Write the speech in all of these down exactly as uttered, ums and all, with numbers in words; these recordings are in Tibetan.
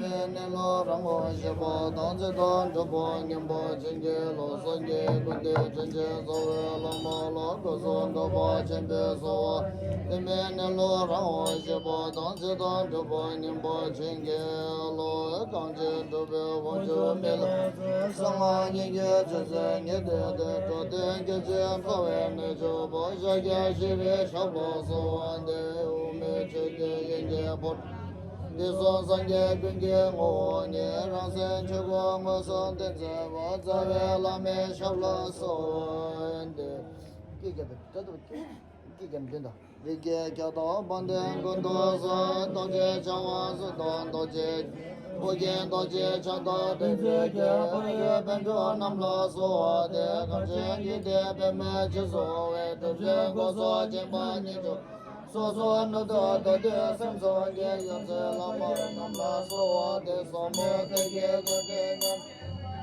གནས་ལུགས་རང་ངོ་ཤེས་པ་དང་། ཚེ་དང་སྒྲུབ་པ་མཉམ་པ་ཅན་གྱི་བློ། སངས་རྒྱས་ཀུན་གྱི་དྲིན་ཅན་རྩ་བའི་བླ་མ་ལ། གོས་སུ་འདུག་པ་ཆེན་པོས་གསོལ་བ། དེ་མིན་གནས་ལུགས་རང་ངོ་ཤེས་པ་དང་། ཚེ་དང་སྒྲུབ་པ་མཉམ་པ་ཅན་གྱི་བློ། གང་ཕྱིར་སྒྲུབ་པའི་དབང་ཕྱུག་མི་ལ། གསང་སྔགས་སྙིང་གི་ཆོས་ཚུལ་ཉིད་དེ་སྟེ། འགྲོ་དོན་སྐྱོང་བྱེད་རྩ་བའི་གནས་མཆོག་པོ། ཤཱཀྱ་ཤྲཱི་ཞབས་ལ་གསོལ་བ་འདེབས། དབུ་མའི་ཆོས་ཀྱི་དབྱིངས་ཀྱི་ཕོ་བྲང་འདི་སོགས་སངས་རྒྱས་ཀུན་གྱི་ངོ་བོ་ཉིད། རང་སེམས་ཆོས་སྐུ་དངོས་སུ་སྟོན་མཛད་པ། རྩ་བའི་བླ་མའི་ཞབས་ལ་གསོལ་བ་འདེབས། ཀྱེ་རྒྱལ་པོ་ཀྱེ་རྒྱལ་པོ་མདུན་དུ། རིགས་ཀྱི་མཁའ་ཐོབ་དཔལ་ལྡན་ཀུན་ཏུ་གསལ། རྡོ་རྗེ་འཆང་དབང་གསུམ་མདོག་རྡོ་རྗེ། ཨོ་རྒྱན་རྡོ་རྗེ་འཆང་དང་བདུད་རྩི་ལྡན། ཕ་ཡུལ་པཎ་གྲུབ་རྣམས་ལ་གསོལ་བ་འདེབས། གངས་ཅན་འཇིག་རྟེན་པདྨས་སྤྱན་གཟིགས་པའི། གྲུབ་ཆེན་སྐུ་གསུམ་མཁྱེན་པ་ཉིད་མཆོག་སོ་སོའི་སྣོད་དུ་བདག་ལྟའི་སེམས་བཟང་གི། ཡོངས་འཛིན་བླ་མ་རྣམས་ལ་གསོལ་བ་འདེབས། ཟབ་མོ་གཏེར་གྱི་དོན་དུ་ཉམས།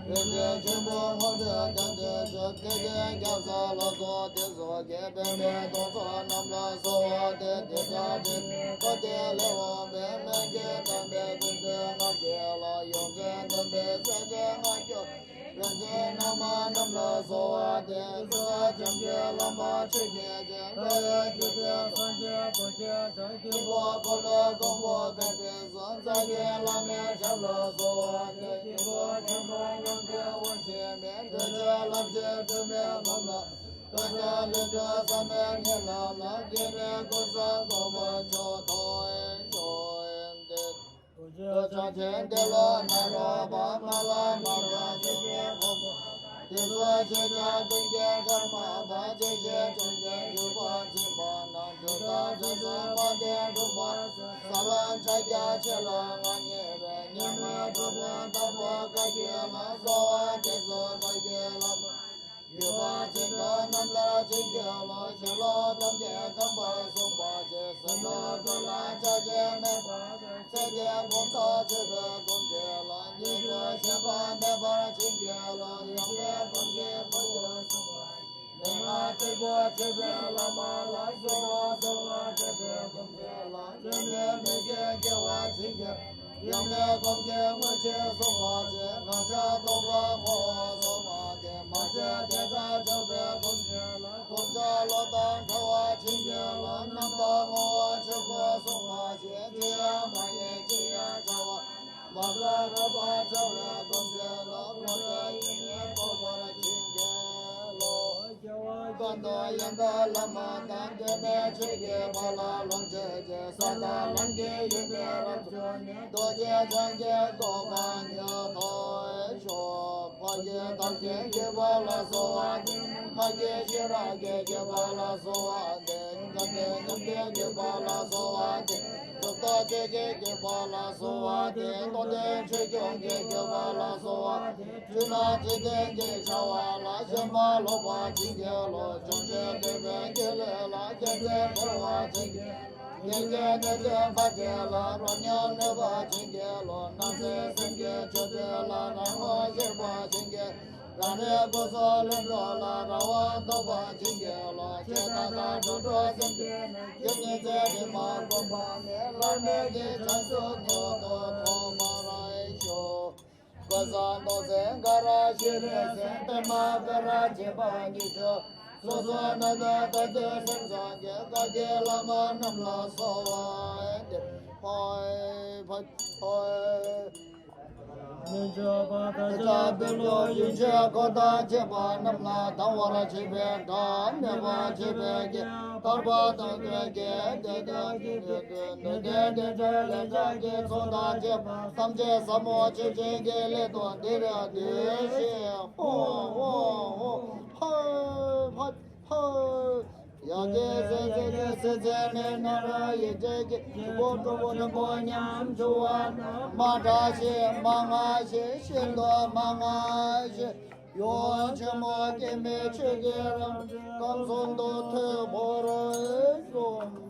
རིན་ཆེན་ཆེན་པོ་ངོ་སྤྲོད་དང་བསྟན་བཅོས། སྐལ་ལྡན་རྒྱལ་ས་ལ་སོགས་དེ་སོགས་ཀྱི། པདྨའི་རྡོ་རྗེ་རྣམས་ལ་གསོལ་བ་འདེབས། དེ་ལྟར་དྲི་མེད་བཀའ་གཏེར་ལས་འོངས་པའི། སྨན་གྱི་དམ་པའི་ཀུན་འདུས་སྔགས་ཀྱི་བླ། ཡོངས་འཛིན་དམ་པའི་སེམས་ཅན་ངག་གི་ཡོན་ཏན་རྣམ་མང་རྣམས་ལ་གསོལ་བ་འདེབས། ས་སྐྱ་བྱམས་ཀྱི་བླ་མ་ཆོས་ཀྱི་རྗེ། བཀའ་ཡི་རྒྱུད་སྡེ་སངས་རྒྱས་རྡོ་རྗེ་འཆང་། དཀྱིལ་འཁོར་འཁོར་ལོ་སྒོམ་པ་དཔལ་སྒྲོན་གསུམ། རྩ་བའི་བླ་མའི་ཞབས་ལ་གསོལ་བ་འདེབས། དཀྱིལ་འཁོར་ཆེན་པོ་ཡོངས་འདུས་དབང་ཆེན་མའི། འདོད་ཆེན་ལམ་མཛད་སྒྲོན་མེའི་བུམ་ལ། བཀའ་དང་ལས་སྒྲུབ་ཟབ་མོའི་ཉི་ལམ་ལ། སྐྱེ་མེད་ཀུན་བཟང་གོ་འཕང་མཆོག་ཐོབ་ཤོག་འདི། རྡོ་རྗེ་འཆང་ཆེན་ཏེ་ལོ་ནཱ་རོ་པ། མ་ལ་མ་ཀ་སེ་ཀེ་ཧོ་མོ། དེ་ཚོ་ཆོས་སྐྱོང་ཀུན་གྱི་ཀརྨ་པ། ཆེ་ཆེ་ཆུང་ཆུང་བརྒྱུད་པ་འཛིན་པ་རྣམས། ཇོ་བདག་མཛད་བཟང་དཔལ་ལྡན་འབྲུག་པ། ས་ལམ་ཕྱག་རྒྱ་ཆེ་ལ་ང་ཉེ་བའི། ཉོན་མོངས་གྲོགས་པོ་དམ་པ་བཀའ་བརྒྱུད་ལ། གསོལ་བ་འདེབས་སོ་བཀའ་བརྒྱུད་བླ་མ། བརྒྱུད་པ་ཆེན་པོ་རྣམས་ལ་བྱིན་གྱིས་རློབས། ཞིང་ལུས་ཐམས་ཅད་ཁམས་པ་སྲུང་བར་བྱེད། ཟིན་ཐོ་ཀུན་ལ་ཆགས་ཞེན་མེད་པར་བྱེད། ཚེ་འདིའི་གོམས་སྲོལ་ཆོས་པའི་གོམས་འདྲིས་ལ། ཉེས་དམིགས་ཞེན་པ་མེད་པར་བྱིན་གྱིས་རློབས། ཡོན་ཏན་གོམས་ཀྱི་ཕ་ཡུལ་སྲུང་བར། མན་ངག་སྟེགས་བུ་ཆོས་པའི་བླ་མ་ལ། གསོལ་བ་གསོལ་བ་འདེབས་པའི་གོམས་འདྲིས་ལ། སྐྱོན་མེད་མི་དགེ་དགེ་བ་བྱིན་གྱིས། ཡོན་མེད་གོམས་ཀྱི་དངོས་ཆོས་སྲུང་བར་བྱེད། ངང་ཚུལ་སྟོང་པ་ངོ་བོ་སྲུང་བ་སྟེ། མ་བྱས་དེ་དག་འཇོག་པའི་གོམས་འདྲིས་ལ། གོམས་ཆགས་བློ་དང་བྲལ་བ་བྱིན་གྱིས་རློབས། རྣམ་དག་ངོ་བོ་ཆོས་སྐུ་སྲུང་བར་བྱེད། ཅི་ཡང་མ་ཡིན་ཅི་ཡང་བྱ་བ། མ་འགགས་རབ་ཏུ་འཆར་བའི་གོམས་འདྲིས་ལ། ངོ་བོ་ཡེ་ནས་རྟོགས་པར་བྱིན་གྱིས་རློབས། ཀུན་ཏུ་ཡོན་ཏན་བླ་མ་དང་། འབྲལ་མེད་ཆོས་ཀྱི་དཔལ་ལ་ལོངས་སྤྱོད་ཅིང་། ས་དང་ལམ་གྱི་ཡོན་ཏན་རབ་རྫོགས་ནས། རྡོ་རྗེ་འཆང་གི་གོ་འཕང་མྱུར་ཐོབ་ཤོག་ཕ་གི་ཐབས་མཁས་བརྒྱུད་པ་ལ་གསོལ་བ་འདེབས། ཕ་གི་ཤེས་རབ་ཀྱི་བརྒྱུད་པ་ལ་གསོལ་བ་འདེབས། འཇམ་དཔལ་དབྱངས་ཀྱི་བརྒྱུད་པ་ལ་གསོལ་བ་འདེབས། གྲུབ་ཐོབ་ཆོས་ཀྱི་བརྒྱུད་པ་ལ་གསོལ་བ་འདེབས། རྟོགས་ལྡན་ཆོས་སྐྱོང་གི་བརྒྱུད་པ་ལ་གསོལ་བ་འདེབས། འཁྲུལ་སྣང་འཇིག་རྟེན་གྱི་བྱ་བ་ལ། ཞེན་པ་ལོག་པར་བྱིན་གྱིས་རློབས། བྱང་ཆུབ་འདོད་པའི་དགེ་ལེགས་ལ། རྒྱལ་སྲས་བདེ་བ་བྱིན་གྱིས་རློབས། ཉེས་སྐྱོན་ནད་གདོན་བར་ཆད་ལ། རོ་མྱོང་ནད་པ་བྱིན་གྱིས་རློབས། ནད་སེལ་སེམས་ཀྱི་ཆུ་འདྲེན་ལ། རང་ངོ་ཤེས་པ་བྱིན་གྱིས། རང་རིག་སྐུ་གསུམ་ལྷུན་གྲུབ་ལ། རང་དབང་ཐོབ་པར་བྱིན་གྱིས་རློབས། ཆོས་མཐའ་དག་འགྲོ་དྲུག་སེམས་ཅན་རྣམས། སྐྱེ་གནས་ཚེ་རིང་མ་བསྒོམ་པ་མེད། བླ་མེད་ཀྱི་བྱང་ཆུབ་ཐོབ་ཏུ་ཐོབ་པར་ཤོག་ཀུན་བཟང་རྡོ་རྗེ་འགའ་ར་ཤེས་རིག་ཟིན། པདྨ་དགའ་རབ་བྱེད་པ་ཉིད་མཆོག་སོ་སོའི་སྣོད་དུ་བདག་ལྟའི་སེམས་བཟང་གི། བཀའ་བརྒྱུད་བླ་མ་རྣམས་ལ་གསོལ་བ་འདེབས། ཕ་ཕ་ཕ། མི་འཇིགས་པ་དང་། ཡུལ་ཆོས་འཁོར་དང་བཅས་པ་རྣམས་ལ། སྡང་བར་བྱེད་པའི་དགྲ། གནོད་པར་བྱེད་པའི་རྐྱེན། ཐར་པ་དང་དོན་གྱི་བདེ་དང་སྐྱིད་པའི་དོན། ནུས་ལྡན་བདེ་འབྲས་ལེགས་སྦྱར་གྱི་ཚོགས་དང་བཅས་པ། ཐམས་ཅད་ཟབ་མོ་ཆོས་ཅན་གྱི་སླད་དུ་འདིར་འདུས་ཤིག་ཧོ་ཧོ་ཧོ། ཧོ་ཧོ་ཧོ། ཡ་གི་སེ་སེ་གི་སེ་སེ་ནི་ན་ར་ཡི་གེ་གི་གི་པོ་གྲོ་བོ་ནི་པོ་ཉམ་ཆུང་བ་མ་དྲག་ཤེས་མ་སྔ་ཤེས་ཤེས་འདོད་མ་སྔ་ཤེས། ཡོན་ཆེན་མོ་སྐྱེ་མེད་ཆོས་ཀྱི་རང་ཁམས་གསུམ་དུ་ཐོས་པར་གསུངས།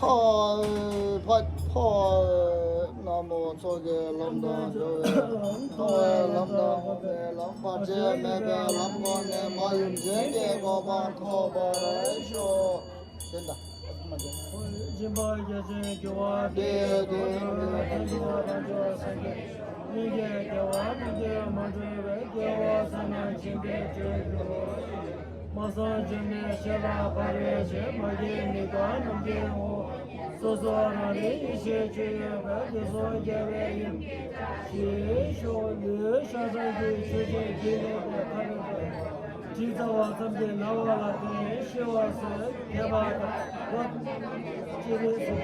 ཕ་ཕ་ཕ། ན་མོ། ཚོགས་ཀྱི་ལམ་དང་སྦྱོར་བའི་ལམ། མཐོང་བའི་ལམ་དང་འོག་མའི་ལམ། བར་ཆད་མེད་པའི་ལམ་བསྒོམས་ནས་མ་ཡུམ་ཆེན་གྱི་གོ་འཕང་ཐོབ་པར་ཤོག་དེ་འདྲ། སྦྱིན་པ་རྒྱ་ཆེན་དགེ་བ་འདི་ཡི་དོན་དུ་ཐལ་འགྱུར་བ་དང་བྲལ་བའི་སངས་རྒྱས་སྙིང་རྗེའི་རྒྱལ་བ་རྣམས་ཀྱིས་མ་གྲུབ་པའི་དགེ་བ་བསོད་ནམས་ཆེན་པོས་གྲོལ་གྱུར་ཅིག་མ་གསང་འགྱུར་མེད་ཤེས་རབ་འཕགས་པའི་ཞལ། མ་སྐྱེས་མི་རྟག་ནམ་མཁའི་ངོ་བོ། སོ་སོ་རང་རིག་ཡེ་ཤེས་སྤྱོད་ཡུལ་དཔལ། དེ་གསུམ་རྒྱལ་བའི་ཡུམ་གྱིས་བྱ་ཞེས་ཞུ། ལུས་ཤ་ཁྲག་གི་ཆོས་ཅན། རྒྱུད་ལས་པའི་ཐ་རེ་ཐོབ། དྲི་ཟ་བ་ཙམ་གྱིས་ན་བ་ལ་བརྟེན་ཤི་བ་སོགས་ཐེབས་པ་དང་། ཅི་རིགས་སུ་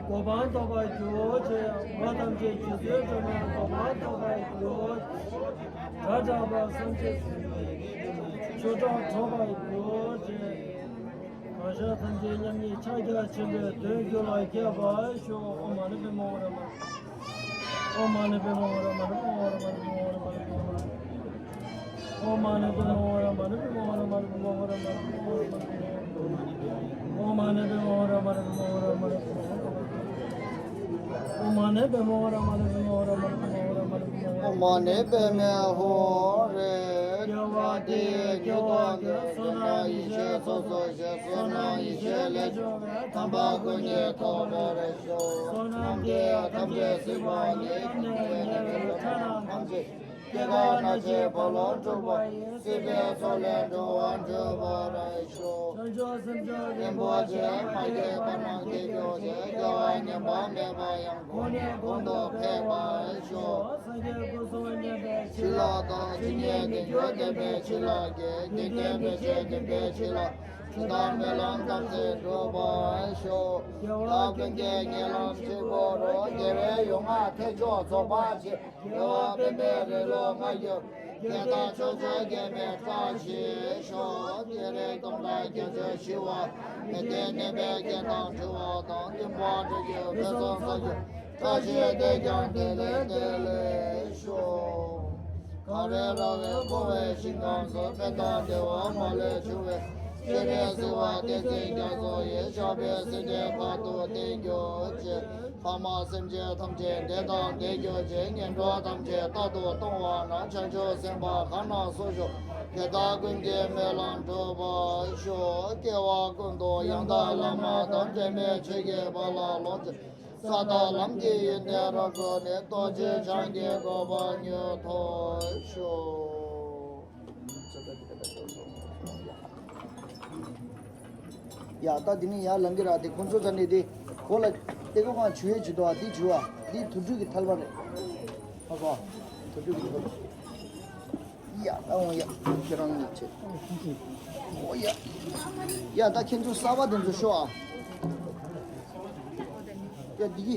གོ་འཕང་ཐོབ་པར་གྱུར་ཅིག་མ་ཐམས་ཅད་རྗེ་བཙུན་སྒྲོལ་མའི་གོ་འཕང་ཐོབ་པར་གྱུར་ཅིག་དགྲ་བྲལ་བ་སེམས་ཅན་ཆོས་གྲོགས་ཐོབ་པར་གྱུར་ཅིག་གང་ཟག་ཐམས་ཅད་མཉམ་ཉིད་ཕྱག་རྒྱ་ཆེན་པོའི་དོན་རྒྱུད་ལ་སྐྱེ་བར་ཤོག་ཨོཾ་མ་ཎི་པདྨེ་ཧཱུྃ་ར་མ། ཨོཾ་མ་ཎི་པདྨེ་ཧཱུྃ་ར་མ་ཎི་པདྨེ་ཧཱུྃ་ར་མ་ཎི་པདྨེ་ཧཱུྃ་ར་མ་ཎི་པདྨེ་ཧཱུྃ་ར་མ་ཎི། ཨོཾ་མ་ཎི་པདྨེ་ཧཱུྃ་ར་མ་ཎི་པདྨེ་ཧཱུྃ་ར་མ་ཎི་པདྨེ་ཧཱུྃ་ར་མ་ཎི་པདྨེ་ཧཱུྃ་ར་མ་ཎི། ཨོཾ་མ་ཎི་པདྨེ་ཧཱུྃ་ར་མ་ཎི་པདྨེ་ཧཱུྃ་ར་མ་ཎི་པདྨེ་ཧཱུྃ་ར་མ་ཎི། ཨོཾ་མ་ཎི་པདྨེ་ཧཱུྃ་ར་མ་ཎི་པདྨེ་ཧཱུྃ་ར་མ་ཎི་པདྨེ་ཧཱུྃ་ར་མ་ཎི་པདྨེ་ཧཱུྃ་ར། ཨོཾ་མ་ཎི་པདྨེ་ཧཱུྃ་རེ། རྒྱལ་བ་ དེ་ཡི་སྐྱེ་བོ་ཀུན། བསོད་ནམས་ཡེ་ཤེས་ཚོགས་སུ་བཞེས། བསོད་ནམས་ཡེ་ཤེས་ལས་བྱུང་བའི། དམ་པ་ཀུན་གྱི་ཐོབ་པར་ཤོག་བསོད་ནམས་ཀྱིས་ཐམས་ཅད་གཟིགས་པ་ཉིད། ཐམས་ཅད་ཉེས་པའི་དགྲ་རྣམས་ཕམ་བྱས། སྐྱེ་རྒ་ན་འཆིའི་རྦ་ཀློང་འཁྲུགས་པ་ཡི། སྲིད་པའི་མཚོ་ལས་འགྲོ་བ་སྒྲོལ་བར་ཤོག་བྱང་ཆུབ་སེམས་མཆོག་རིན་པོ་ཆེ། མ་སྐྱེས་པ་རྣམས་སྐྱེ་གྱུར་ཅིག་སྐྱེ་བ་ཉམས་པ་མེད་པ་ཡང་། གོང་ནས་གོང་དུ་འཕེལ་བར་ཤོག་སངས་རྒྱས་སྐུ་གསུམ་མཉམ་པའི་བྱིན་རླབས་དང་། ཇི་སྙེད་དུས་འགྱུར་བདེན་པའི་བྱིན་རླབས་ཀྱིས། རྒྱུན་མཐའི་མི་ཆད་བདེན་པའི་བྱིན་རླབས། ཇི་ལྟར་སྨོན་ལམ་བཏབ་ཚད་འགྲུབ་པར་ཤོག་རྒྱལ་བ་ཀུན་གྱི་ཉེ་ལམ་སྤྱི་བོར། རྒྱལ་བའི་ཡུམ་ལྔ་ཐེག་མཆོག་རྫོགས་པ་ཆེ། རྒྱལ་བ་དཔལ་ལྡན་རིགས་ལྔ་ཡི། རྒྱལ་དང་ཕྱོགས་བཅུའི་རྒྱལ་པོའི་བཀྲ་ཤིས་ཤོག་བསྐྱེད་རིམ་སྟོང་ཕྲག་བརྒྱད་ཅུ་ཞི་བ། མི་མཐུན་ནད་པའི་རྐྱེན་དང་བྲལ་བ་དང་། སྙོམས་པར་འཇུག་པའི་ཕུན་སུམ་ཚོགས་པའི་བཀྲ་ཤིས་དེས་ཀྱང་དེ་ལས་དེ་ལས་ཤོག་གངས་རི་ར་བས་བསྐོར་བའི་ཞིང་ཁམས་སུ། དཔལ་དང་བདེ་བ་མ་ལུས་འབྱུང་བའི། སྤྱན་རས་གཟིགས་དབང་བསྟན་འཛིན་རྒྱ་མཚོ་ཡི། ཕྱག་འབུལ་སྲིད་མཐའི་བར་དུ་བརྟན་གྱུར་ཅིག་ལྷག་མ་སེམས་ཅན་ཐམས་ཅད་བདེ་དང་ལྡན་གྱུར་ཅིག་ངན་འགྲོ་ཐམས་ཅད་རྟག་ཏུ་སྟོང་བ་ན། བྱང་ཆུབ་སེམས་དཔའ་གང་རྣམས་སུ་ཞུགས། དེ་དག་ཀུན་གྱི་སྨོན་ལམ་འགྲུབ་པར་ཤོག་སྐྱེ་བ་ཀུན་ཏུ་ཡང་དག་བླ་མ་དང་། འབྲལ་མེད་ཆོས་ཀྱི་དཔལ་ལ་ལོངས་སྤྱོད། ས་དང་ལམ་གྱི་ཡོན་ཏན་རབ་བསྔོས་ནས། རྡོ་རྗེ་འཆང་གི་གོ་འཕང་མྱུར་ཐོབ་ཤོག་ཡ། ད་འདི་ནས་ཡར་ལངས་ཀྱི་ར། དེ་ཁོང་ཚོ་ཚ་ནས་དེ་གོ་ལ་ཏེ་གོ་གང་བྱུ་ཡས་བྱེད་དོ། ཨ་འདི་བྱུ་བ་འདི་དུར་ཁྲོད་ཀྱི་ཐལ་བ་རེད། ཧ་གོ། དུར་ཁྲོད་ཀྱི་ཐལ་བ། ཡ། ད་འོང་ཡ། ཁྱེད་རང་གཉིས་བྱེད། ཨོ་ཡ། ཡ། ད་ཁྱེད་ཚོ་གསར་པ་དེ་ཚོ་ཤོག་ཨ། ཡ། འདི་གི